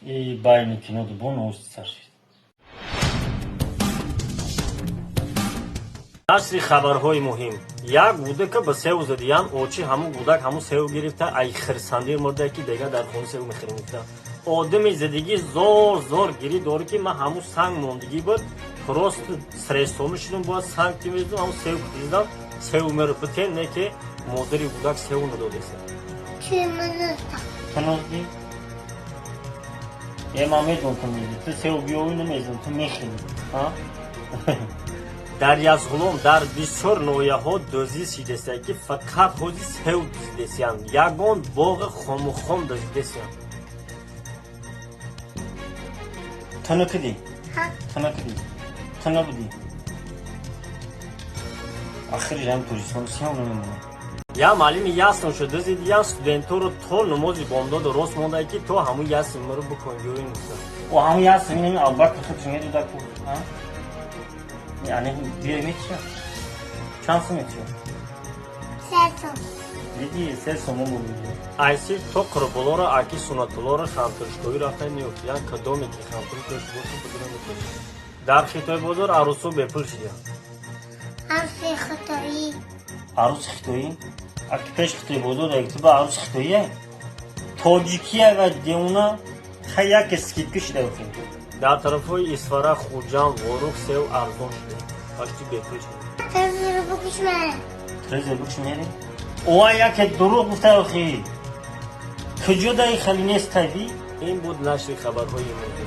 И байни кино бо новости сар шид. Нашри хабарҳои муҳим: як гудака ба сев задиян, очи ҳамун гудак ҳамун сев гирифта, ай хирсандир мурда, ки дега дар хона сев мехӯрем гуфта. Одами задигӣ зор зор гирӣ дорӣ, ки ман ҳамун санг мондагӣ буд, просто срессоми шудум, бояд санг тимезум, ҳамун сев кутиздам, сев меро битен, не ки модари гудак сев надодеса. Тунозди? Е, ман медонам, ту мезӣ. Ту сев биёвӣ, намезам, ту мехӯрӣ. Дар Язғулом, дар бисёр ноҳияҳо дӯзӣ шидеста, ки фақат ҳози сев дузидесиянд, ягон боғи хомухом дузидесиянд. Ту накидӣ? Ту накидӣ? Ту набудӣ? Ахири ҳам Тоҷикистон сев намемонад. Я маълими ясно шуд дузидиян, студенторо то намози бомдоду рост монда, ки то ҳамун ясимаро бикун ёин гуфта. О, ҳамун ясим инами Абубакр худш медода ку. Яъне дер метиша? Чанд сум метиша? 3 сом. Диди, 3 сомон буд. Айси то Қурбулоро аки Сунатуллоро хамтуришгоҳӣ рафта меёфтиян, кадоме ки хамтуриш дошта боша, бидуна метошад. Дар Хитой бозор арӯсҳо бепул шидиянд. Арӯси хитоӣ. Арӯси хитоӣ? Аки пеш Хитой бозор яктиба арӯси хитоие? Тоҷикия ва девона хай яке скидка шида охи. Дар тарафҳои Исфара, Хуҷанд, Ворух сев арзон шуда, почти бепул шуда. Телевизорро бикуш мера. Телевизор бикуш мере? Ова яке дурӯғ гуфта охи. Куҷо даи хали нест таби? Ин буд нашри хабарҳои имрӯзӣ.